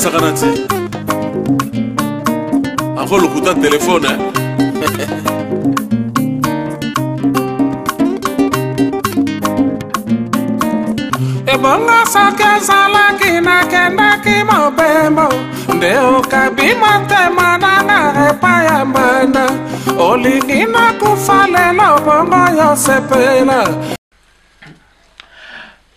Asakana te. Encore lokuta telefone, hein? Ebongo soki ezalaki nakendaki mobembo nde okabi motema nanga epai ya mbanda olingi nakufa lelo bongo yosepela.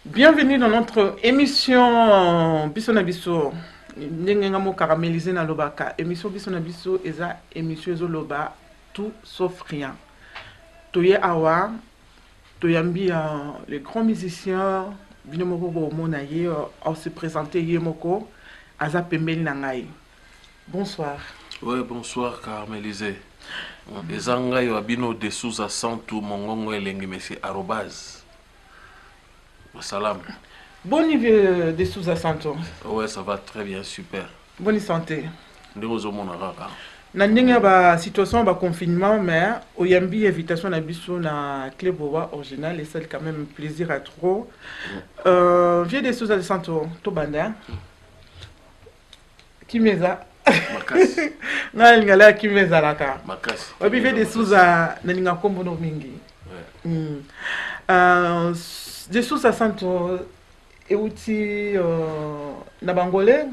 Bienvenue dans notre émission Biso na Biso. Ndenge nga mo caramélisé na lobaka. Émission Biso na Biso eza émission ezo loba tout sauf rien. Toye awa toyambi le grand musicien bino moko bomona ye on se présenter ye moko aza pembeni na ngai. Bonsoir. Ouais, bonsoir Caramélisé. Eza ngai wa bino de Souza Santu mongongo elengi monsieur arobase. Salam. Bonne vie de Souza Santo. Ouais, ça va très bien, super. Bonne santé. Ndenge ozomona kaka. Na ndenge ya ba situation ba confinement, mais oyambi invitation na biso na Clé Boa original esali quand même plaisir à trop. Vieux de Souza Santo, tobanda. Kimeza. Makasi. Nga nalinga ya kimia ezalaka. Makasi. Oyebi vieux de Souza nalinga nkombo no mingi. Ouais. De Souza Santo euti na bangolais.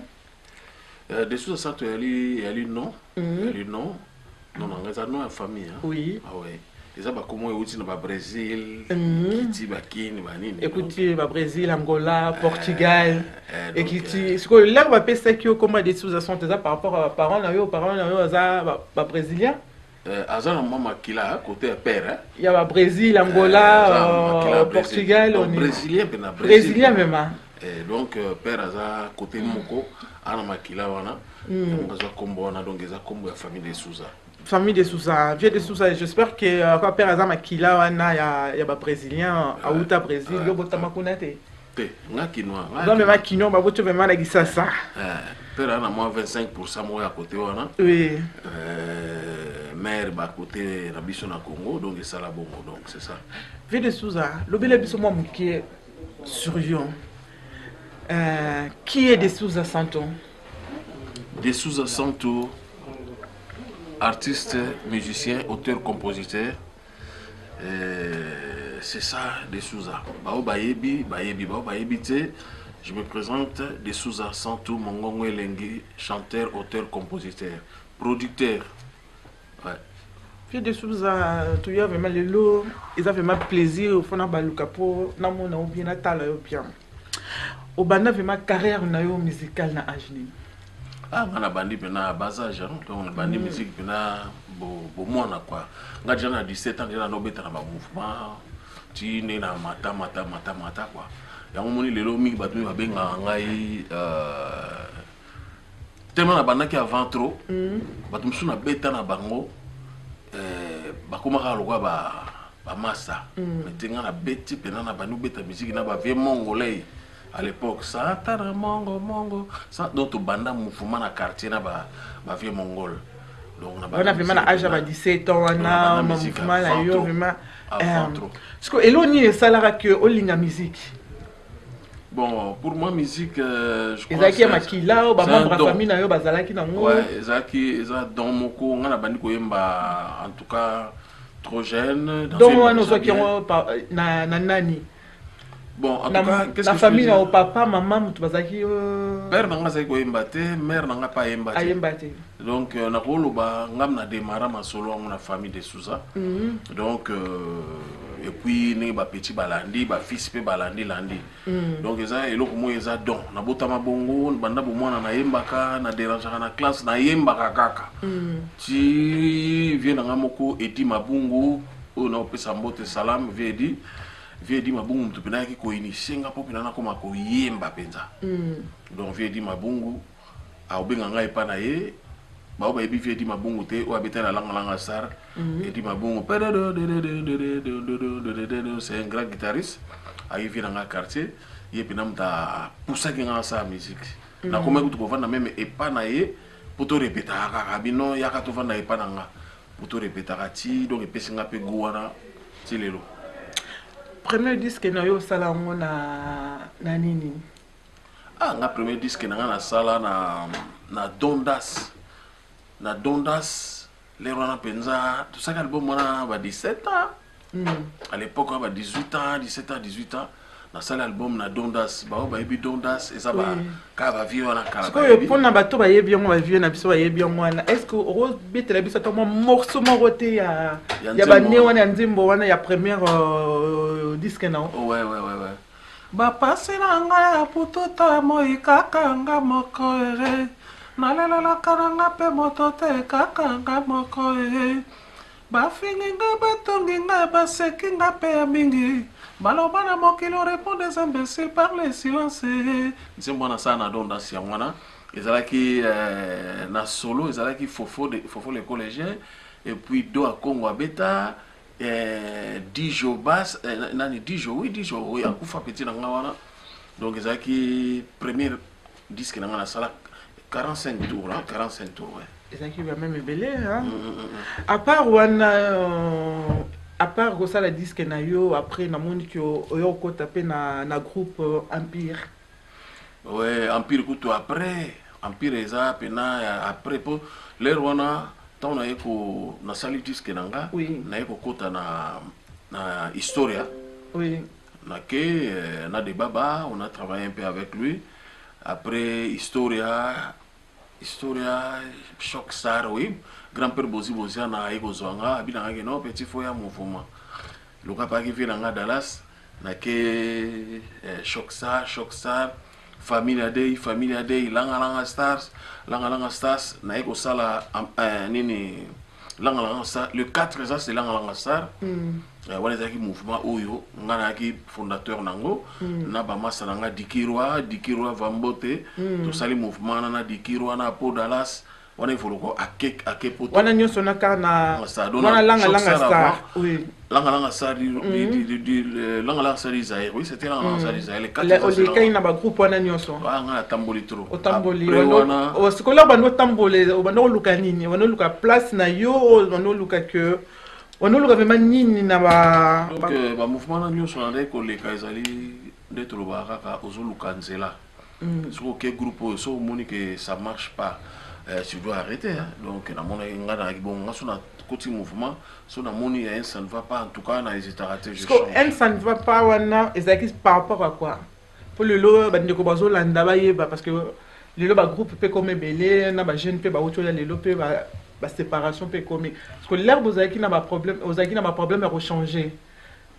De Souza Santo yali non. Yali non. Non, non, eza nom ya famille, hein. Oui. Ah ouais. Eza bakomo euti na ba Brésil, kiti bakini banini. Ekuti ba Brésil, Angola, Portugal. Donc, Ekiti sikoyo lelo bapesaki yo kombo de Souza Santo eza par rapport à parents na yo, parents na yo aza ba brésilien. Aza na mwa makila côté ya père, hein. Ya ba Brésil, Angola, Aza na makila ya Brésil. Portugal, Donc, on est brésilien mpe na Brésil. Brésilien même, hein. Donc père aza côté moko ana makila wana. Donc aza kombo wana, donc eza kombo ya famille de Souza. Famille de Souza, vieux de Souza, j'espère que quoi père aza makila wana ya ba brésilien, auta Brésil, yo botama kuna te. Te, nga kinois, nga Donc kinois. même kinois, ba boto vraiment na Kisasa. Père ana moi 25% moko ya côté wana. Oui. Mère ba côté na biso na Congo, donc esala bongo, donc c'est ça. Vieux de Souza, lobele biso mwa moke sur yo. Qui est de Souza Santo? De Souza Santo, artiste, musicien, auteur, compositeur. C'est ça, de Souza. Bao bayebi, bayebi, bao bayebi te. Je me présente, de Souza Santo, mongongo elengi, chanteur, auteur, compositeur, producteur. Ouais. Vieux de Souza, tu as vraiment le lot, ils ont vraiment plaisir au fond na baluka po na mona ou bien na tala yo bien. Obanda vraiment carrière na yo musicale na âge nini? Ah, nga na bandi pena bas âge, hein. Donc na bandi musique pena bo mwana quoi. Nga déjà na 17 ans déjà na obeta na ba mouvement, ti ne na mata mata mata mata quoi. Yango moni lelo mingi bato mingi babengaka ngai tellement na bandaki avant trop. Bato mosusu na beta na bango bakomaka lokola ba massa. Mais te nga na beti pena na bandi obeta musique na ba vieux mongolais. À l'époque, Satana mongo mongo, ça donc to banda mouvement na quartier na ba vieux mongol. Donc na On a vraiment na âge à 17 ans, on a On a musique mouvement na avant yo trop. vraiment. Avant trop. Parce que eloni esalaka que olinga musique. Bon, pour moi musique, je crois Ezalaki ya c'est makila, ba c'est un membre ya don. famille na yo bazalaki nango. Ouais, ezalaki eza don moko nga na bandi koyemba en tout cas trop jeune, dans Don une wana maison ozwaki bien. yango na nani? Bon, en Na tout cas, qu'est-ce na que je famille peux na dire? papa, maman, mutu bazalaki Père na nga azalaki koyemba te, mère na nga pa ayemba te. Ayemba te. Donc nakoloba ngam na démarra masolo yango na famille de Souza. Donc et puis ndenge ba petit balandi, ba fils pe balandi landi. Donc eza eloko moko eza don. Nabotama bongo, banda bomwana nayembaka, na dérangeaka na classe, nayembaka kaka. Ti vieux na nga moko Edi Mabungu, oyo na opesa mbote salam, vieux Edi. Vieux Edi Mabungu mutu pena yaki koinitier nga po pena nakoma koyemba mpenza. Donc vieux Edi Mabungu aobenga ngai epa na ye, bao bayebi vieux Edi Mabungu te, oyo abetali na langa langa star. Edi Mabungu, c'est un grand guitariste. Ayi vieux na nga quartier, ye pena mutu apusaki nga asala musique. Nakomaki kutu kovanda meme epa na ye, po to répétaka kaka bino yaka tovanda epa na nga. Po to répétaka ti, donc epesi nga mpe goût wana ti lelo. Premier disque na yo osala yango na nini? Ah, nga premier disque na nga nasala na Dondas, na Dondas lero wana mpenza tosalaki album wana ba 17 ans. À l'époque wana ba 18 ans, 17 ans, 18 ans, nasali album na Dondas. Bao bayebi Dondas, eza ba kaka bavieux wana kala. Sikoyo bayebi. Mpona bato bayebi yango, bavieux na biso bayebi yango wana, est ce que okobetela biso ata mwa morceau moko te ya Ya ya nzembo bane wana. Wana ya nzembo wana ya première disque na yo? Oh, ouais. Bapasi na ngai ya pututa moi kaka nga moko ere, nalelelaka na nga mpe moto te, kaka nga moko e. Bafingi nga, batongi nga, baseki nga mpe ya mingi, baloba na mokili, on répond des imbéciles par le silence. Nzembo wana asala na Dondas, yango wana ezalaki na solo, ezalaki Fofo, Fofo le collégien, et puis Do Akongo abeta, Dijo Bas, nani, Dijo, oui, Dijo oyo akufa, petit na nga wana. Donc ezalaki premier disque na nga nasala 45 tours, hein, 45 tours, ouais. Ezalaki quand ebele, hein? À part wana, à part kosala disque na yo, après namoni ke oyo okota mpe na groupe Empire. Ouais, Empire kutu après. Empire eza pena ya après, po l'heure wana ntango naye ko nasali disque na nga, naye kokota na Historia. Nake na Debaba, on a travaillé un peu avec lui. Après Historia, Historia, Choc Star, oui, grand-père Bozi Boziana aye kozwa nga, abinangaki no petit fo ya mouvement loka apaki vie na nga Dallas. Nake Choc Star, Choc Star, Familia Day, Familia Day, Langa Langa Stars, Langa Langa Stars. Naye kosala nini, Langa Langa Star, le 4 eza, c'est Langa Langa Star. Wana ezalaki mouvement oyo nga nayaki fondateur nango na bamasa na nga Dikirwa, Dikirwa Vambote. Tosali mouvement wana na Dikirwa na Po Dallas wana evoloko ake poto. Wana nyonso na kaka na Star. Donc, wana na Langa Choc Langa Star Star avant. Langa Langa Star Langa Langa Star du Zaïre, oui, c'était Langa Langa Star du Zaïre, les quatre eza, c'est Olekai Langa. Na bagroupe wana nyonso. Ah, nga natamboli trop. Otamboli. Après wana Sikoyo bando otambola, obanda oluka nini? Obanda oluka place na yo, obanda oluka ke obanda oluka vraiment nini na ba Donc bamouvement wana nyonso na nde koleka, ezali nde tolobaka kaka ozoluka nzela. Soki oke groupe oyo, soki omoni ke ça marche pas, tu dois arrêter, hein. Donc namonaki nga nayaki bongo, nga so nakoti mouvement, so namoni ya un ça ne va pas, en tout cas na hésitaka te, je Parce change. que un ça ne va pas wana ezalaki par rapport à quoi? Mpo lelo bandeko bazolanda bayeba, parce que lelo bagroupe mpe komi ebele na bajeune mpe bauti oya lelo mpe baséparation mpe ekomi. Parce que l'heure bozalaki na baproblème, ozalaki na baproblème ya kochanger,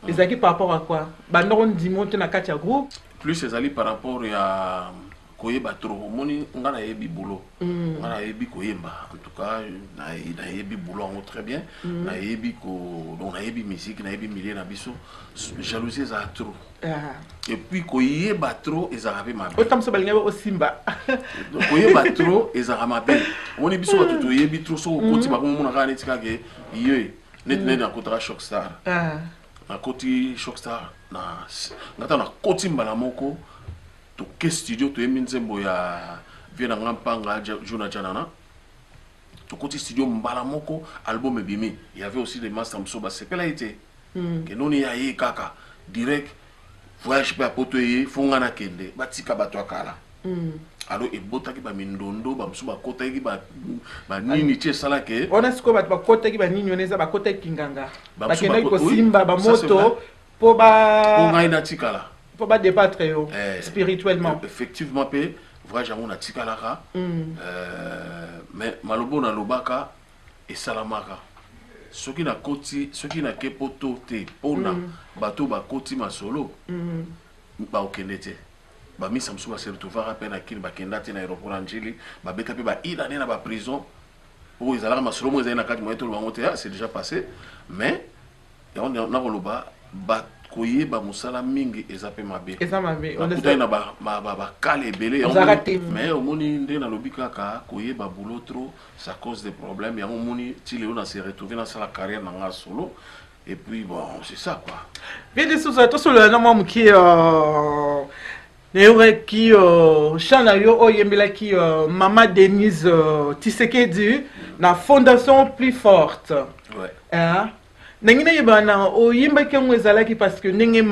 ezalaki par rapport à quoi? Bandoko ndimo te na kati ya groupe? Plus ezali par rapport ya koyeba trop. Omoni, nga nayebi boulot, nga nayebi koyemba, en tout cas nayebi boulot yango très bien, nayebi ko donc nayebi musique, nayebi milieu na biso. Jalousie ezala trop. Ah. Et puis koyeba trop ezalaka mpe mabe. Otambusa balingi osimba. Donc, koyeba trop ezalaka mabe. Omoni, biso bato toyebi trop, soki okoti, bakomomona kaka neti kaka ye neti neti nakotaka Choc Star. Ah. Nakoti Choc Star na nga ntango nakoti mbala moko, toke studio, toyembi nzembo ya vie na nga mpanga Juna Janana. Tokoti studio mbala moko, album ebimi. Il y avait aussi des master mosusu basepela ye te, kenoni ya ye kaka direct voyage mpe ya poto eye fo nga nakende, batika bato ya kala. Alors ebotaki bamindondo, bamosusu bakotaki banini ti esalaki. Wana sikoyo bato bakotaki banini wana, eza bakotaki kinganga, Bamosusu bakendaki oui, kosimba ça, c'est vrai. bamoto mpo mpo ba ngai natikala mpo badébattre yo Eh, spirituellement. Effectivement mpe voyage yango natikalaka. Mais maloba oyo nalobaka esalamaka: soki nakoti, soki nake poto te mpona bato bakoti masolo, bakokende te. Bamisa mosusu base retrouvaka mpe na Kini, bakenda te na aéroport ya Njili, babeta mpe bailane na baprison oyo ezalaka masolo moko ezali na kati moye toloba yango te. Ah, c'est déjà passé. Mais yango nakoloba, koyeba mosala mingi eza mpe mabe. Eza mabe. Nakutani na bakale ebele yango. Ozalaka te. Mais omoni nde nalobi kaka koyeba boulot trop, ça cause des problèmes. Yango omoni ti lelo na se retrouve nasala carrière na nga solo, et puis bon, c'est ça quoi. Vieux de Souza, tosolola na mwa moke. Nayokaki chant na yo oyo oyembelaki mama Denise Tisekedi na Fondation Plus Forte. Ouais. Hein? Ndenge nayeba na oyembaki yango ezalaki parce que ndenge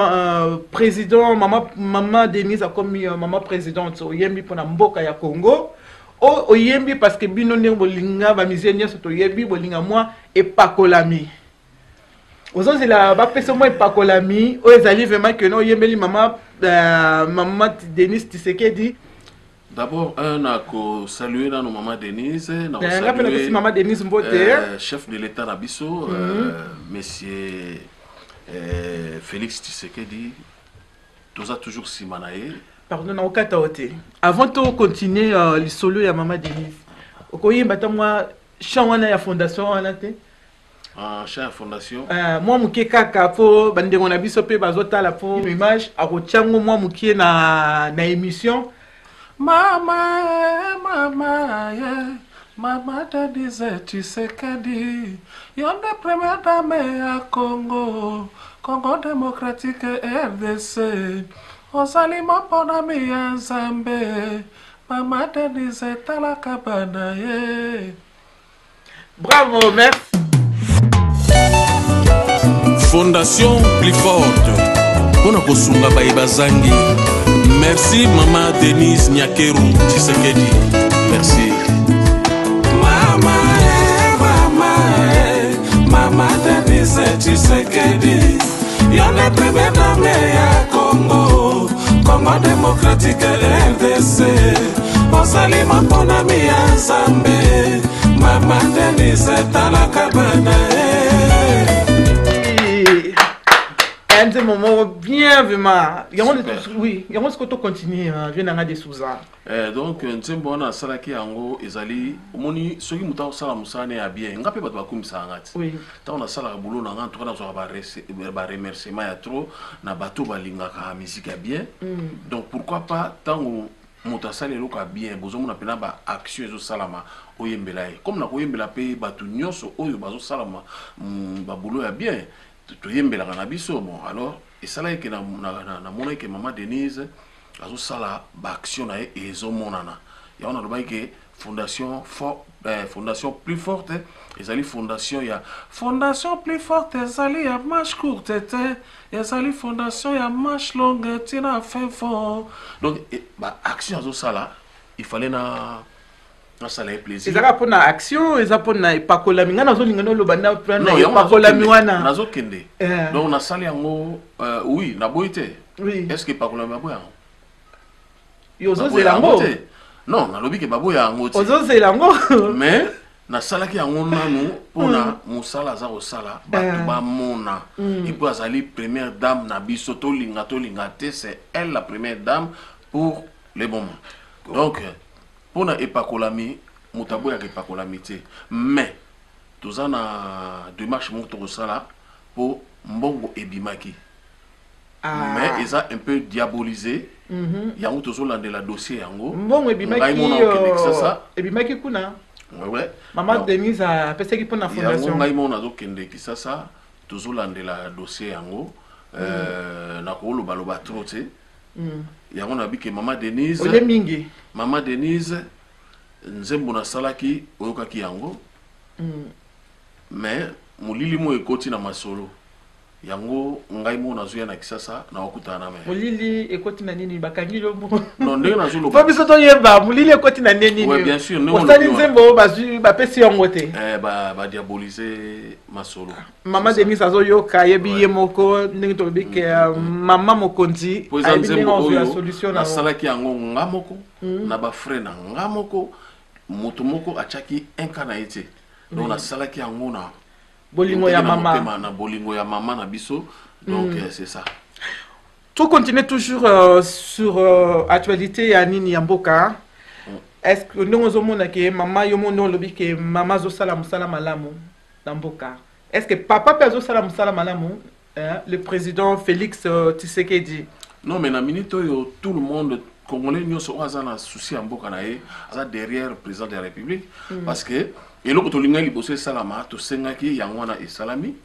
président, mama Denise akomi mama présidente, oyembi mpona mboka ya Congo, o oyembi parce que bino ndenge bolinga bamusiciens nyonso, toyebi bolinga mwa epakolami, ozozela bapesa mwa epakolami oyo ezali vraiment que no oyembeli mama Denise Tshisekedi. D'abord, un, na kosaluer nano mama Denise, na Nga mpe napesi mama Denise mbote. Chef de l'État na biso, monsieur Félix Tshisekedi, toza toujours nsima na ye. Pardon, na okata o te. Avant to continuer lisolo ya mama Denise, okoyemba ata mwa chant wana ya fondation wana te? En chant ya fondation? Mwa moke kaka, mpo bandeko na biso mpe bazotala, mpo image akotia yango mwa moke na émission. Mama, mama, ye mama Denise Tshisekedi, yo nde première dame ya Congo, Congo démocratique, RDC. Ozali moponami ya Nzambe. Mama Denise, talaka bana ye. Bravo, merci. Fondation Plus Forte mpo na kosunga baye bazangi. Merci, mama Denise Nyakeru Tshisekedi, merci. Mama, mama, mama Denise Tshisekedi, yo nde première dame ya Congo, Congo démocratique, RDC. Ozali moponami ya Nzambe. Mama Denise, talaka bana ye. Nzembo moko bien vraiment yango. Oui, yango sikoyo tocontinue, vieux na nga de Souza. Donc nzembo wana asalaki yango ezali, omoni, soki moto akosala mosala ne ya bien, nga mpe bato bakumisaka nga ti ntango nasalaka boulot na nga. En tout cas, nazwaka baremerciement ya trop na bato balingaka musique ya bien. Donc pourquoi pas, ntango moto asali eloko ya bien, bozomona mpena baaction ezosalama, oyembela ye comme nakoyembela mpe bato nyonso oyo bazosalama baboulot ya bien, toyembelaka na biso. Bon, alors esalaki ke namonaki ke mama Denise azosala baaction na ye ezomonana. Yango nalobaki ke fondation Plus Forte ezali fondation ya Fondation Plus Forte ezali ya manche courte te, ezali fondation ya manche longue ntina fin fond. Donc baaction azosala, il fallait na nasala ye plaisir. Ezalaka mpona action, eza mpona epakolami? Ngai nazolinga noloba na epakolami wana. Nazokende. Donc nasali yango, oui, naboyi te. Est ce que epakolami baboya yango? Yo ozozela yango? Non, nalobi ke baboya yango te. Ozozela yango? Mais nasalaki yango nanu mpona mosala aza kosala, bato bamona. Et puis azali première dame na biso, tolinga tolinga te, c'est elle la première dame pour le moment. Donc mpona epakolami, moto aboyaka epakolami te, mais toza na démarche moko tokosala mpo mbongo ebimaki, mais eza un peu diabolisé. Yango tozolandela dossier yango. Mbongo ebimaki, ebimaki kuna. Ouais. Mama Denise apesaki mpona fondation. Ngai moko nazokende Kisasa, tozolandela dossier yango. Nakolobaloba trop te. Yango nayebi ke mama Denise Olie mingi. Mama Denise, nzembo nasalaki, oyokaki yango, mais molili mo ekoti na masolo yango. Ngai moko nazoya na Kisasa, nakokutana na me Molili ekoti na nini? Bakangi yo moko? Non, ndenge nazoloba. Po biso toyeba molili ekoti na nde nini. Ouais, bien sûr, ndenge Osali olobi wana. nzembo, bazwi, bapesi yango te. Badiabolize masolo. Mama Denise azoyoka, ayebi ye moko ndenge tolobi ke mama mokonzi Po eza ayebi ndenge nzembo azwela oyo solution na yango. Nasalaki yango nga moko na bafrais na nga moko, moto moko atiaki inka na ye te. Donc nasalaki yango na Bolingo ya na mama. Motema, na bolingo ya mama na biso. Donc c'est ça. Tout continue toujours sur actualité ya nini, ya mboka. Est ce que ndenge ozomona ke mama, yo mo ndenge olobi ke mama azosala mosala malamu na mboka, est ce que papa mpe azosala mosala malamu, hein, le président Félix Tshisekedi? Non, mais na minute oyo, tout le monde congolais nyonso oyo aza na souci ya mboka na ye aza derrière président de la République, parce que eloko tolingaki liboso esalama, tosengaki yango wana, esalami.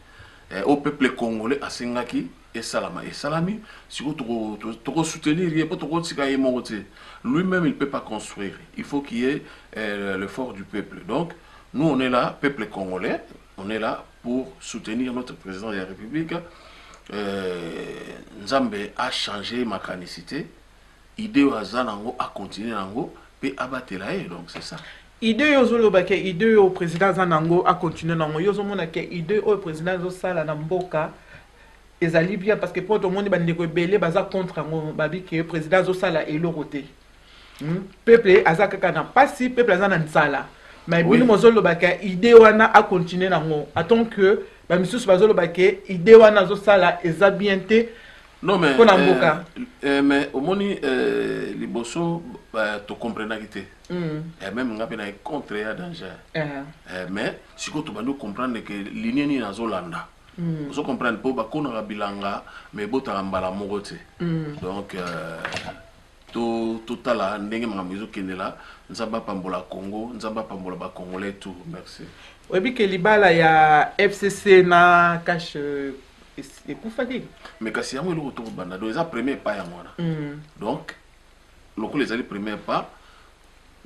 Au peuple congolais asengaki esalama, esalami. Sikoyo tokosoutenir ye mpo tokotika ye moko te. Lui-même, il peut pas construire, il faut qu'il y ait le fort du peuple. Donc nous, on est là, peuple congolais, on est là. Pour soutenir notre président de la République. Nzambe a changé makanisi te, idée oyo aza nango, acontinue nango mpe abatela ye. Donc c'est ça. Idée oyo ozoloba ke idée oyo président aza nango, acontinue nango, yo ozomona ke idée oyo président azosala na mboka ezali bien? Parce que mpo tomoni bandeko ebele baza contre yango, babi ke président azosala eloko te. Peuple aza kaka na mpasi, peuple aza na nzala, mais bino bozoloba ke idée wana acontinue nango, en tant que bamisusu bazoloba ke idée wana azosala eza bien te. Non, mais Mpo na mboka. Mais omoni, liboso tocomprenaki te. Même nga mpe na contre ya danger. Mais sikoyo tobandi comprendre ke ligne nini azolanda. Ozo comprendre, mpo bakonaka bilanga mais ebotaka mbala moko te. Donc totala ndenge makambo ezokendela. Nzambe apambola Congo, Nzambe apambola Bacongolais tout. Merci. Oyebi ke libala ya FCC na CACH ekufaki? Mais kasi yango eloko tokobanda, donc eza premier pas yango wana. Donc lokola ezali premier pas,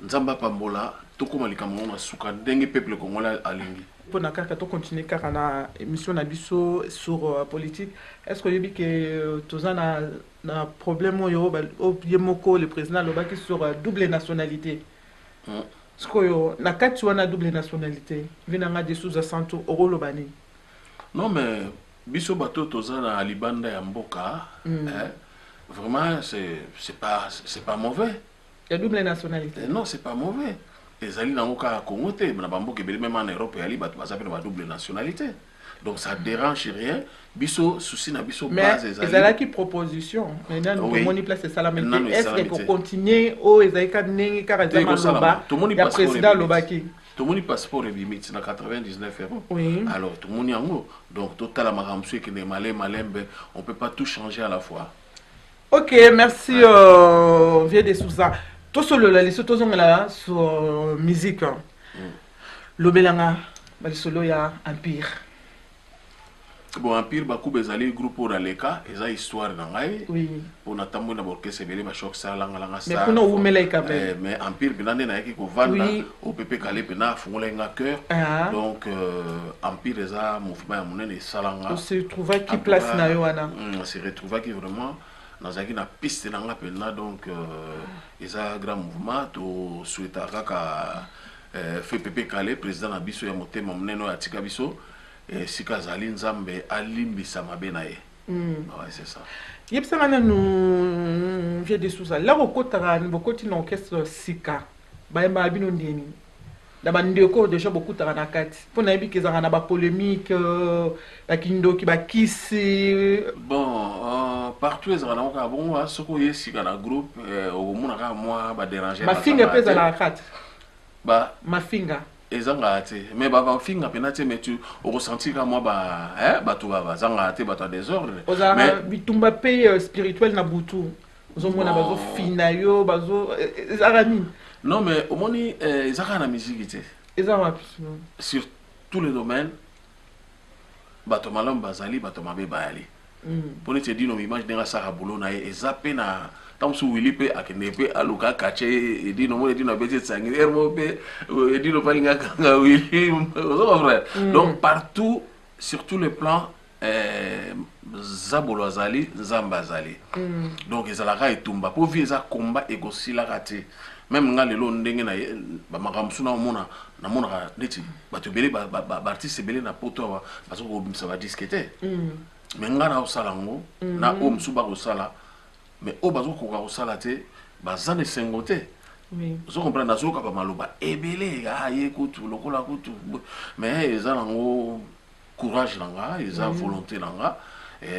Nzambe apambola, tokóma likambo yango na suka ndenge peuple congolais alingi. Mpona kaka tocontinue kaka na émission na biso sur politique, est ce que oyebi ke toza na problème oyo ye moko le président alobaki sur double nationalité? Sikoyo na kati wana double nationalité, vi nanga De Souza Santo, okoloba nini? Non, mais biso bato toza na libanda ya mboka, eh, vraiment c'est pas mauvais. Ya double nationalité? Eh, non, c'est pas mauvais. Ezali nango kaka Congo te, na bamboka ebele, même en Europe eyali, bato baza mpe na badouble nationalité, donc ça dérange rien. Biso souci na biso base ezali ezalaki proposition, mais nanu tomoni place esalami te. Est ce que kocontinue oyo ezali kaka ndenge kaka eza maloba ya président alobaki? Tomoni passeport ebimi ti na 99 euros. Alors tomoni yango, donc totala makambo mosusu ekende malembe malembe, on peut pas tout changer à la fois. Ok, merci, vieux De Souza. Tosolola liso, tozongela sur musique. Lobelanga balisolo ya Empire. Bon, Empire Bakuba ezali groupe oyo naleka, eza histoire na ngai. Mpo natamboli na baorchestre ebele, bachoc salangalanga. Mais kuna owumelaki quand même. Mais Empire mpena nde nayaki kovanda. Oyo Pepe Kale mpena afungolaki nga cœur. Donc Empire eza mouvement ya monene esalanga. Ose trouvaki place na yo wana? Se retrouvaki vraiment, nazalaki na piste na nga mpena. Donc eza grand mouvement. Tosouhaitaka kaka fe Pepe Kale, président na biso ya motema monene oyo atika biso, esika azali, Nzambe alimbisa mabe na ye. Ouais, c'est ça. Yebisanga nanu, vieux De Souza, lako okotaka, bokoti na orchestre sika, bayembaka bino ndeni na bandeko déjà bokutaka na kati? Mpo nayebi ke ezalaka na bapolémique, bakindoki, bakisi. Bon, partout ezalaka nango kaka bongo. Soki oye sika na groupe, okomona kaka mwa badéranger. Mafinga mpe ezalaka kati? Ba mafinga. Ezangaka te, mais bafinga mpena te, mais tu okosentir kaka mwa bato bazangaka te, bato ya désordre. Ozalaka bitumba mpe spirituel na butu, ozomona bazofina yo, bazo ezalaka nini? Non, mais omoni, eza kaka na musique te. Eza wapi? Sur tous les domaines, bato malamu bazali, bato mabe bayali. Mpo neti Edino Image, ndenge asalaka boulot na ye, eza mpe na ntango mosusu Wili mpe akende mpe aluka akatie Edino mo, Edino abeti esangi ere moko mpe Edino mpe alingi akanga Wili, ozo comprendre? Donc partout, sur tous les plans, zabolo azali, Nzambe azali. Donc ezalaka etumba, mpo vie eza komba, ekosilaka te. Même nga lelo, ndenge na ye, bamakambo mosusu naomona, namonaka neti bato ebele, baartiste ebele na poto awa baza kobimisa badisques te. Mais nga naosala yango na oyo mosusu bakosala, mais oyo bazokoka kosala te baza na esengo te. Ozo comprendre? Nazoyoka bamaloba ebele, ah, ye kutu lokola kutu, mais eza nango courage na nga, eza volonté na nga.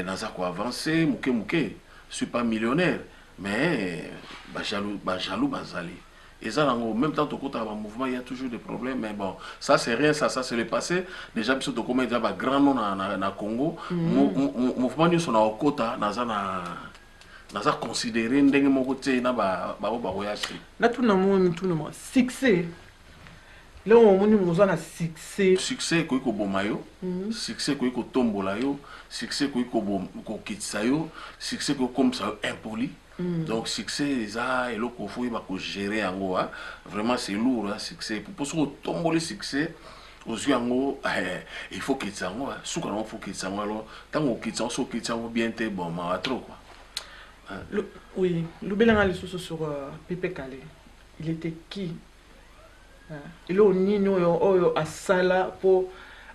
Naza koavance moke moke. Suis pas millionnaire, mais bajaloux, bajaloux bazali, eza nango. Même temps tokotaka bamouvement, il y a toujours des problèmes, mais bon, ça c'est rien, ça c'est le passé déjà. Biso tokoma eza bagrand nom na Congo. Mouvement nyonso na okota, naza considéré ndenge moko te na bao bakoya se. Natuna mo mituna mo succès, lelo omoni moza na succès. Succès ekoki koboma yo, succès ekoki kotombola yo, succès ekoki kokitisa yo, succès ekoki kokomisa yo impoli. Donc succès eza eloko fo oyeba kogérer yango. Vraiment c'est lourd, hein, succès. Po soki otomboli succès, Ozwi yango, il faut okitisa yango, suka nango faut okitisa yango. Alors ntango okitisa yango, soki okitisa yango bien te, bon, mawa trop quoi. Oui, lobelanga lisusu sur Pepe Kale. Il était qui? Eloko nini oyo asala mpo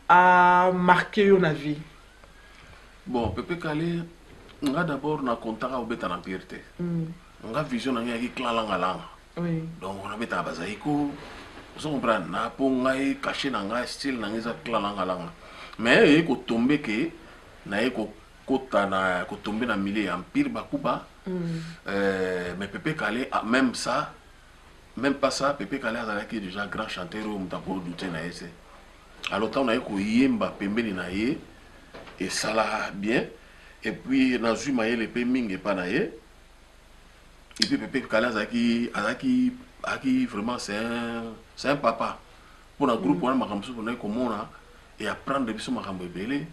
amarquer yo na vie? Bon, Pepe Kale, nga d'abord na kontaka obeta na Empire te. Nga vision na ngai yaki clan Langa Langa. Donc nabetaka bazali ko, ozo comprendre, na mpo ngai cachet na ngai, style na ngai eza clan Langa Langa. Mais eye kotombe ke naye kokota na kotombe na milieu ya Empire Bakuba. Mais Pepe Kale, ah, même ça, même pas ça, Pepe Kale azalaki déjà grand chanteur oyo moto akodouter na ye te. Alors ntango naye koyemba pembeni na ye, esala bien. Et puis nazwi mayele mpe mingi epa na ye. Et puis Pepe Kale azalaki vraiment, c'est un papa mpona groupe wana. Makambo mosusu naye komona et apprendre biso makambo ebele,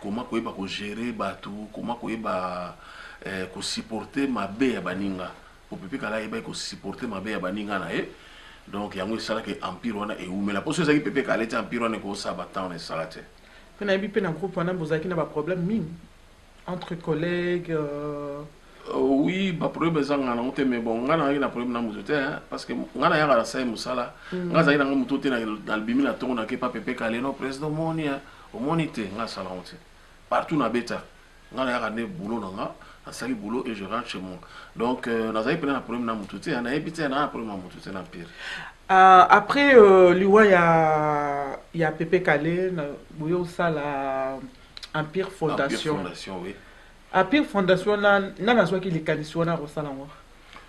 koma koyeba kogérer bato, koma koyeba kosupporter mabe ya baninga, po Pepe Kale ayebaki kosupporter mabe ya baninga na ye. Donc yango esalaki Empire wana ewumela, mpo so ezalaki Pepe Kale te, Empire wana ekosala batemps wana esala te. Mpe nayebi mpe na groupe wana bozalaki na baproblème mingi entre collègues. Oui, baproblème ezanga nango te, mais bon, ngai nazalaki na problème na moto te, parce que ngai nayaka nasali mosala. Ngai azalaki nanga moto te. Nabimi na ntongo, nake pa Pepe Kale: "No président, omoni, omoni te, ngai asala yango te." Partout nabeta, ngai nayaka nde boulot na nga, nasali boulot et je rentre chez moi. Donc nazalaki mpena na problème na moto te, nayebi te, naa na problème na moto te na Empire. Après liwa ya Pepe Kale, boye osala Empire Fondation. Empire Fondation, oui. Empire Fondation, na nazwaki likanisi wana kosala yango?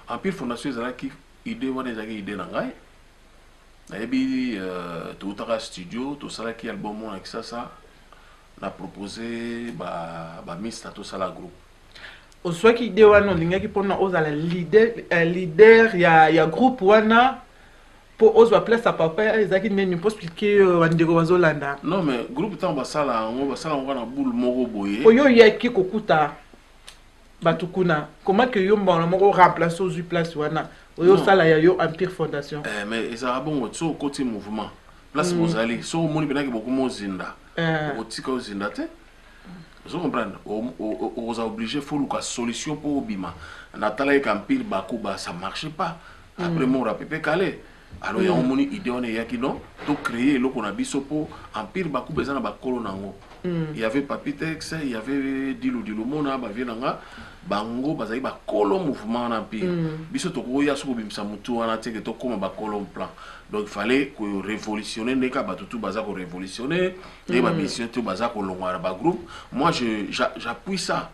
Empire Fondation ezalaki idée wana, ezalaki idée na ngai. Nayebi toutaka studio, tosalaki album wana na Kisasa, na propose bamista ba tosala groupe. Ozwaki idée wana, olingaki mpona ozala leader ya groupe wana mpo ozwa place ya papa? Ezalaki nini mpo expliquer bandeko bazolanda? Non, mais groupe, ntango basala yango, basala yango na boule moko boye. Oyo oyaki kokuta bato kuna, comment ke yo mbala moko remplace, ozwi place wana, oyo osala ya yo Empire Fondation? Mais ezalaka bongo. So okoti mouvement, place bozali, so omoni mpenaki bokoma ozinda, okotika ozinda te, ozo comprendre, okoza obligé faut luka solution mpo obima. Natalaki ka Empire Bakuba, ça marchait pas après mort ya Pepe Kale. Alors yango omoni idée wana eyaki, non, tocréer eloko na biso, mpo Empire Bakuba eza na bakolo nango. Il y avait Papi Tex, il y avait Dilu Dilumona, bavieux na nga, bango bazali bakolo mouvement wana Empire. Biso tokoya soki kobimisa motu wana te ke tokóma bakolo plan. Donc il fallait korévolutionner ndenge kaka bato tu baza korévolutionner, ndenge bamusicien tu baza kolongwa na bagroupe. Moi, j'appuie ça,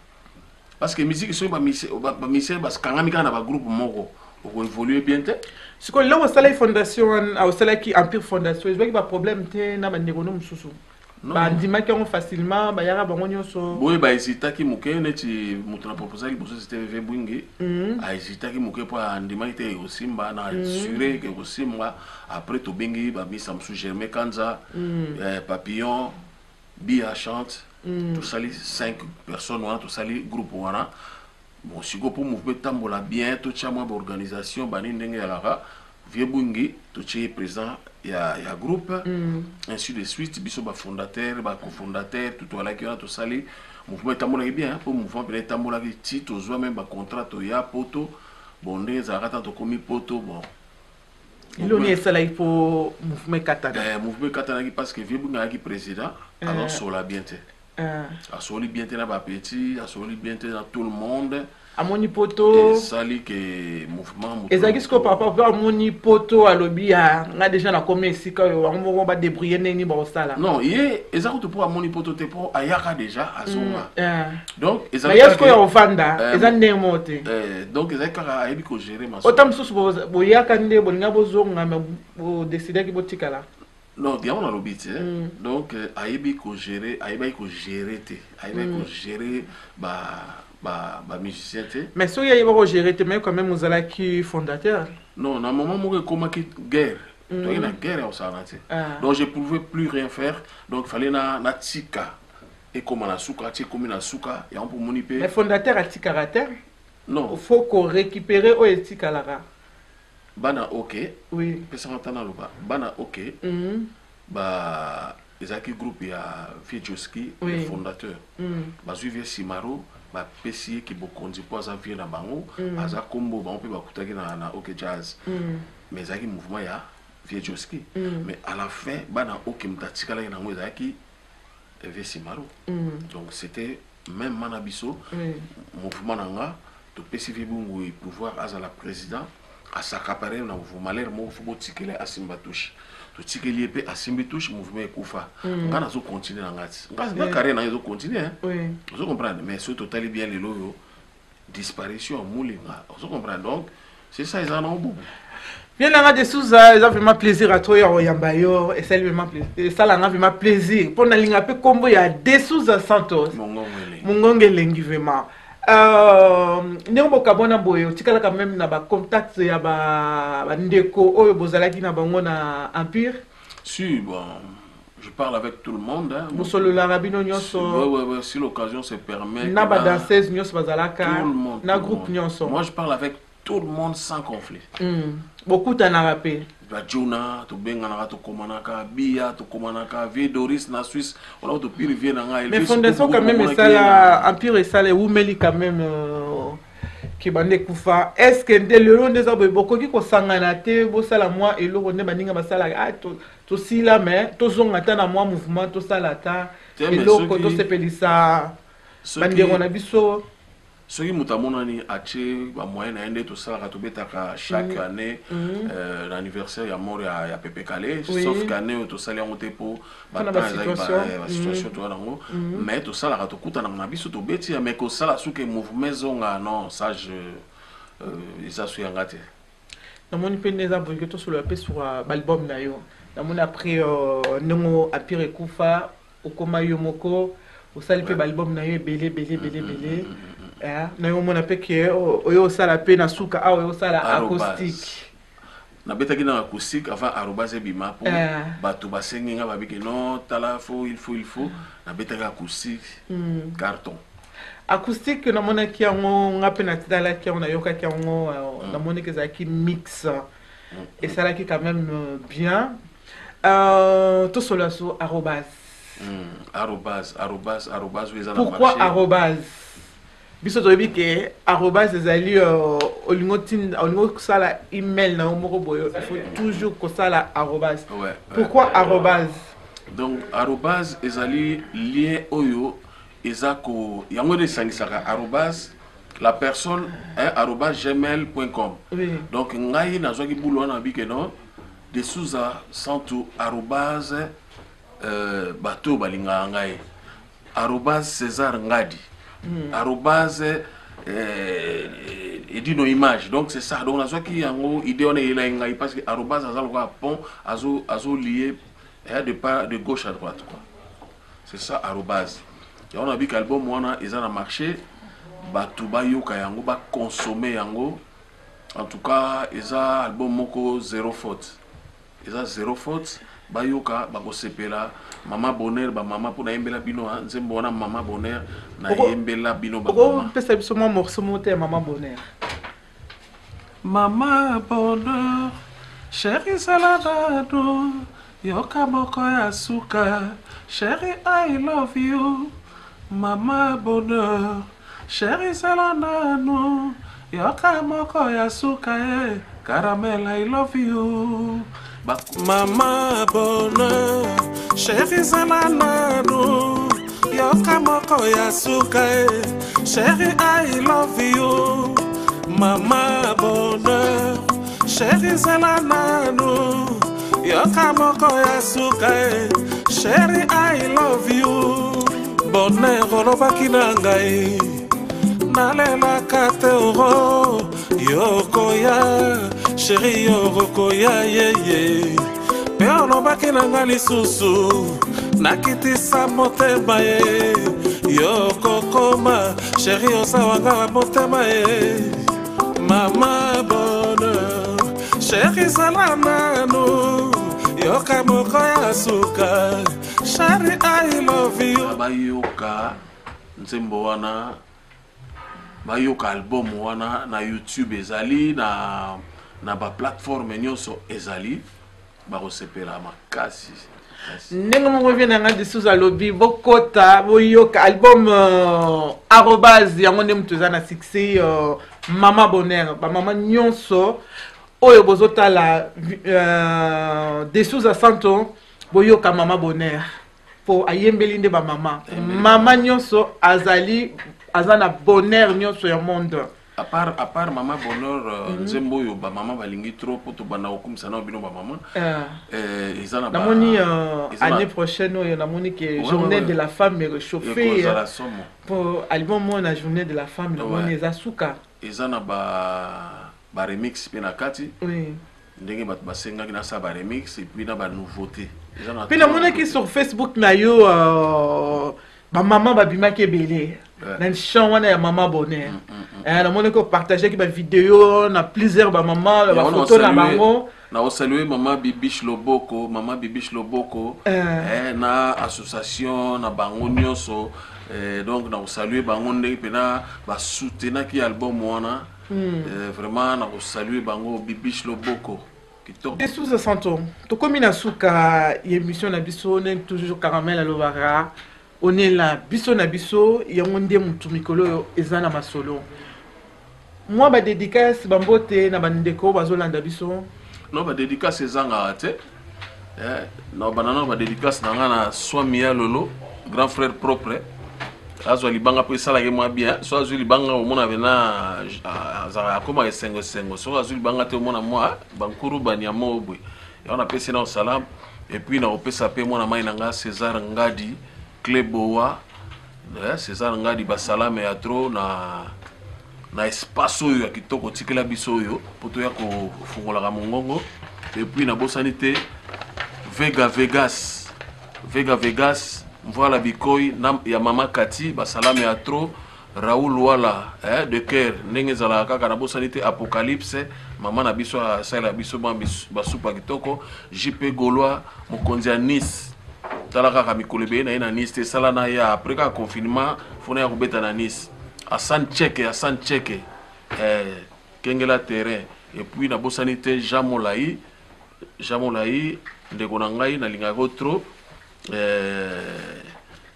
parce que musique, soki bamusicien bakangami kaka na bagroupe moko, okoévolue bien te. Sikoyo lelo osalaki fondation wana, osalaki Empire Fondation, ezwaki baproblème te na bandeko no mosusu? Bandimaki yango facilement, bayaka bango nyonso? Boye bahésitaki moke, neti moto na proposaki liboso, c'était V Bwingi. Ahésitaki moke mpo andimaki te ekosimba. Na assuré ke ekosimba. Après tobengi bamisa mosusu, Germain Kanza, Papillon Bia chante. Tosali 5 personnes wana, tosali groupe wana. Bon, sikoyo mpo mouvement etambola bien, totia mwa baorganisation banini ndenge ezalaka. Vieux Bwingi totie ye président ya groupe, ainsi de suite. Biso bafondateur, bacofondateur, tout toalaki wana, tosali mouvement, etambolaki bien. Mpo mouvement mpena etambolaki ti tozwa même bacontrat, toya poto. Bon, ndenge ezalaka, ta tokomi poto, bon. Eloni esalaki mpo mouvement ekatana? Mouvement ekatanaki parce que vieux Bwingi ayaki président, azosola bien te. Asoli bien te na bapetits, asoli bien te na tout le monde. Amoni poto. Esali ke mouvement Ezalaki sikoyo papa mpe amoni poto, alobi: "Ya nga déjà nakomi esika oyo, bango moko badébrouiller ndenge nini bakosala." Non, ye eza kutu mpo amoni poto te, mpo ayaka déjà, azonga. Donc ezali ye sikoyo ovanda, eza ndenge moko te. Donc ezali kaka ayebi kogérer. Ota mosusu boyaka nde bolinga bozonga, mais bodécidaki botikala. Non, yango nalobi te. Donc ayebi kogérer, ayebaki kogérer te, ayebaki kogérer bamusicien te. Mais soki ayeba kogérer te, mais quand même ozalaki fondateur. Non, na moment moko ekomaki guerre, toyaki na guerre ya kosala te. Donc je pouvais plus rien faire. Donc fallait na natika ekóma na suka, ti ekómi na suka, yango mpo omoni mpe. Mais fondateur atikaka te. Non. Faut korécupérer oyo etikalaka. Bana, ok. Oui. Pesanga ntan naloba, bana, ok. Ba ezalaki groupe ya vieux Josky, le fondateur. Bazui vieux Simaro, bapesi ye kibokonzi mpo aza vieux na bango, aza kombo bango mpe bakutaki na OK Jazz. Mais ezalaki mouvement ya vieux Josky. Mais à la fin, bana OK moto atikalaki nango ezalaki vieux Simaro. Donc c'était même mana biso, mouvement na nga, topesi vieux Bungui pouvoir azala président, asakapare na mouvement malheur moko fo botikela asimba touche. Totikeli ye mpe asimbi touche, mouvement ekufa. Nga nazo continuer na nga ti. Nga carrière na nga ezo continuer, hein. Ozo comprendre, mais soki totali bien lelo oyo disparition Mulinga, ozo comprendre, donc c'est ça, eza na obubu. Bien nanga de Souza, eza vraiment plaisir à toi ya koyamba yo, esali vraiment plaisir, esalanga vraiment plaisir mpo nalinga mpe kombo ya de Souza Santos. Mongongo elengi. Mongongo elengi vraiment. Ndenge bokabwana boye, otikalaka même na ba contact ya ba ndeko oyo bozalaki na bango na Empire? Si, bon, je parle avec tout le monde, hein. Bosololaka bino nyonso? Ouais, si l'occasion se permet, Na que ba na danseuse nyonso bazalaka, tout le monde, na tout le groupe monde. nyonso. Moi, je parle avec tout le monde sans conflit. Bokutanaka pe? Ba Jona, tobenganaka, tokomanaka, Bia, tokomanaka, vie Doris na Suisse, wana topiri vie na ngai. Mais Elvis fondation Kuku, quand même omonaki esala ye na Empire esala ewumeli quand même, kebanda ekufa. Est-ce que nde lelo nde eza boye bokoki kosangana te, bosala mwa eloko nde baninga basalaka, ah, tosila mais tozonga ata na mwa mouvement, tosala ata Te, mais eloko, tosepelisa bandeko na biso? Soki moto amonani atie bamoyen na ye nde tosalaka, tobetaka chaque année na anniversaire ya mort ya Pepe Kale. Sauf que année oyo tosali yango te mpo Mpona batemps ezalaki basituation. Basituation toza nango, mais tosalaka, tokutanaka na biso, tobeti ya, mais kosala soki mouvement ezonga, non, ça je eza so yanga te. Namoni mpe nde eza boye ke tosolola mpe sur baalbum na yo. Namoni après ndenge Empire ekufa, okóma yo moko, osali mpe baalbum na yo ebele ebele ebele ebele. Na yo omona mpe ke oyo osala mpe na suka awa, oyo osala Arobase. acoustique. Nabetaki na acoustique avant arobase ebima mpo bato basengi nga, babiki non, tala, faut il faut il faut nabetaki acoustique carton. Acoustique namonaki yango nga mpe natalaki yango, nayokaki yango, namonaki ezalaki mix, esalaki quand même bien. Tosolola so arobase. Arobase, arobase, arobase oyo eza na Pourquoi marché. arobase? Biso toyebi ke arobase ezali olingi otinda, olingi osala email na yo moko boye, il faut toujours kosala arobase. Pourquoi arobase? Donc arobase ezali lien oyo eza ko yango nde esangisaka arobase la personne, hein, @gmail.com. Donc ngai nazwaki bulu wana, nabi ke non, de Souza Santu arobase bato oyo balingaka ngai, @CésarNgadi, @Edino Image. Donc c'est ça, donc nazwaki yango, idée wana eyelaki ngai parce que arobase aza lokola pont, azo lié de gauche à droite, quoi. C'est ça arobase. Yango nabiki album wana eza na marché, bato bayoka yango, bakonsome yango. En tout cas eza album moko zéro faute, eza zéro faute. Bayoka, bakosepela. Mama Bonheur, bamama, mpo nayembela bino, ah, nzembo wana Mama Bonheur, nayembela bino bamama. Okopesa biso mwa morceau moko te ya Mama Bonheur? Mama Bonheur, chéri, zala nano, yoka moko ya suka. Chéri, I love you. Mama Bonheur, chéri, zala nano, yoka moko ya suka e Caramel, I love you. Mama Bonheur, chéri, zala nano, yoka moko ya suka e chéri, I love you. Mama Bonheur, chéri, zala nano, yoka moko ya suka e chéri, I love you. Bonheur, olobaki na ngai nalelaka te, oro yokoya, chéri, yorokoya yeye. Mpe olobaki na ngai lisusu nakitisa motema ye, yokokoma chéri, osawanga motema ye. Mama Bonheur, chéri, zala nanu, yoka moko ya suka. Chéri, I love you. Bayoka nzembo wana, bayoka album wana na YouTube, ezali na baplateforme nyonso, ezali, bakosepela makasi. Ndenge moko vie na nga lisusu alobi bokota boyoka album arobase yango nde moto eza na succès mama bonheur, bamama nyonso oyo bozotala Desouza Santo, boyoka mama bonheur po ayembeli nde bamama, mama nyonso azali aza na bonheur nyonso ya monde. À part mama bonheur, nzembo oyo bamama balingi trop mpo tobanda kokumisa nao bino bamama, eza na Namoni année prochaine oyo, namoni ke journée de la femme réchauffée. Ekozala somo. Po album oyo na journée de la femme, namoni eza suka. Eza na ba remix mpe na kati, ndenge bato basengaki nasala ba remix et puis na ba nouveauté. Eza na Mpe namonaki sur Facebook na yo, bamama babimaki ebele na champ wana ya mama bonheur. Namonaki opartageaki bavideo na plusieurs bamama, bafoto na bango. Naosalue mama Bibiche Loboko, mama Bibiche Loboko, na association na bango nyonso. Donc nakosalue bango ndenge mpena basoutenaki album wana. Vraiment nakosalue bango, Bibiche Loboko, kitoko. Desouza Santo, tokomi na suka ya émission na biso. Ndenge toujours Caramel alobaka, onela biso na biso yango nde motu mikolo oyo eza na masolo. Mwa badédicace, bambote na bandeko bazolanda biso. Non, badédicace ezangaka te. Na banda na badédicace na nga na Swami ya Lolo, grand frère propre, azwa libanga mpo esalaki mwa bien. So azwi libanga, omona pena azalaka akóma esengo esengo. Soki azwi libanga te, omona mwa bankuru banyama oyo boye. Yango napesi na salam. Et puis nakopesa mpe mwana mai na nga César Ngadi Cleboa, César Ngadi, basalame ya trop na espace oyo ya kitoko otikela biso oyo mpo toya kofungolaka mongongo. Et puis nabosani te Vega Vegas, Vega Vegas, Mvoala Bikoi na, ya mama Kati, basalame ya trop. Raoul Wala, de cœur, ndenge ezalaka kaka. Nabosani te Apocalypse, mama na biso asalela biso mwa basupu ya kitoko. JP Gaulois, mokonzi ya Nice, tala kaka mikolo ebele na ye na Nice te. Esala na ya après kaka confinement, fona ya kobeta na Nice. Asan Cheke, Asan Cheke, kengela terrain. Et puis nabosani te Jean Molai, Jean Molai, ndeko na ngai nalingaka trop.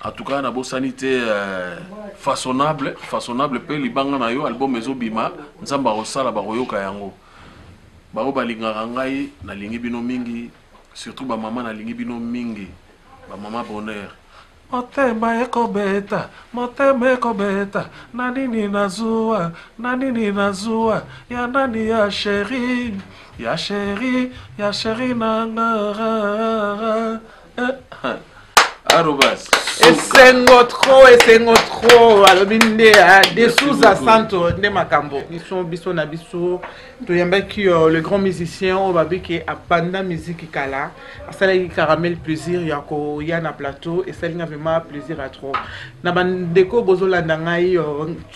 En tout cas nabosani te Façonnable, Façonnable mpe libanga na yo, album ezobima, Nzambe akosala, bakoyoka yango. Bango balingaka ngai, nalingi bino mingi, surtout bamama, nalingi bino mingi, bamama bonheur. Motema ekobeta, motema ekobeta na nini? Nazuwa na nini? Nazuwa ya nani? Ya chéri, ya chéri, ya chéri na nga. Arobas. Esengo trop, esengo trop. Alobi nde Desouza Santo nde makambo. Biso biso na biso toyambaki le grand musicien oyo babiki abanda musique kala, asalaki Caramel plaisir ya koya na plateau. Esalinga vraiment plaisir à trop. Na bandeko bozolanda ngai,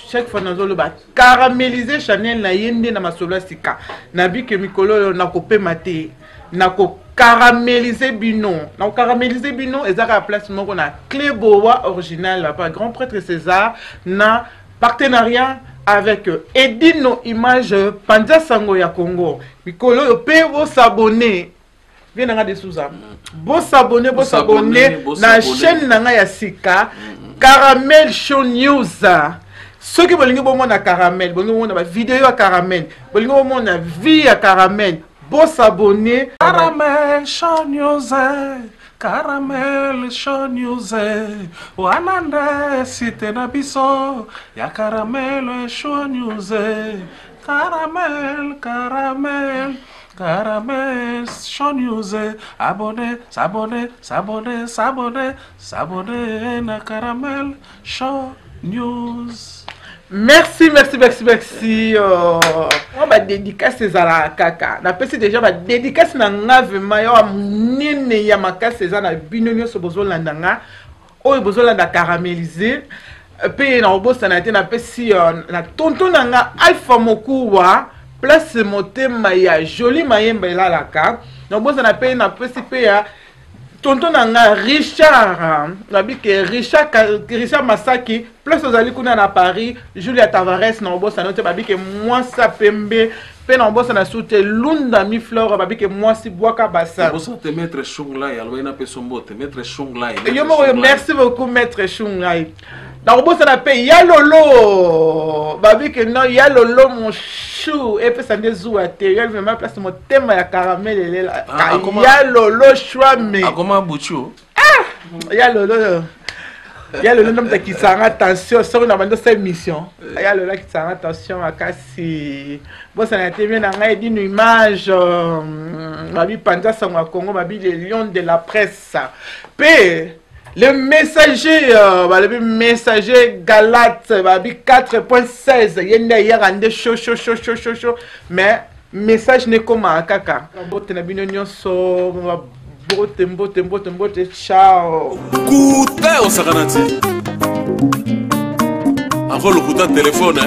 chaque fois nazoloba caraméliser Chanel na ye nde na masolo ya sika. Nabike mikolo oyo nakopema te, nakocaraméliser bino, nakocaraméliser bino. Eza kaka place moko na Cleboa original pa grand prêtre César, na partenariat avec Edino Image, panza sango ya Congo. Mikolo oyo mpe bosabone vie na nga de Souza, bosabone, bosabone na chaîne na ngai ya sika, Caramel Show News. Soki bolingi bomona Caramel, bolingi bomona bavideo ya Caramel, bolingi bomona vie ya Caramel, bosabone. Caramel Show News, Caramel Show News, wana nde site na biso ya Caramel Show News. Caramel, Caramel, Caramel Show News. Abonné, s'abonner, s'abonner, s'abonner, s'abonner na Caramel Show News. Merci, merci, merci, merci. Mwa badédicace ezalaka kaka. Napesi déjà badédicace na nga vraiment ya monene ya makasi. Eza na bino nyonso bozolanda nga oyo, bozolanda Caramélisé. Mpe na kobosana te, napesi na tonton na nga Alpha Mokuwa, place motema ya Joli Mayemba elalaka. Na kobosana mpe, napesi mpe ya tonton na nga Richard, nabike Richard, Richard Masaki, place ozali kuna na Paris. Julia Tavares, na kobosana te, babike mwasa pembe. Mpe na obosana su te Lunda mi Flore babike mwasi bwaka basa. Obosana te Maître Shunglai alobaki na peso mbote Maître Shunglai. Yo moko, merci beaucoup Maître Shunglai. Nakobosana mpe ya lolo babike non ya lolo mon chou epesa nde zuwa te ya vraiment place motema ya caramel elela. Ah, ya lolo shwame akoma buchu. Ah, ya lolo, ya lolo nde moto akisanga tension soki na bandi osala émission, ya lolo akisanga tension makasi. Bosana te mie na ngai edino image babi panza sango ya Congo, babi le lion de la presse mpe le messager, balobi messager Galate, babi 4.16 ye nde ayaka nde chaud chaud chaud chaud chaud chaud, mais message nekomaka kaka. Mbote na bino nyonso, mbote mbote mbote mbote, ciao. Kuta osakana ti encore lokuta telefone.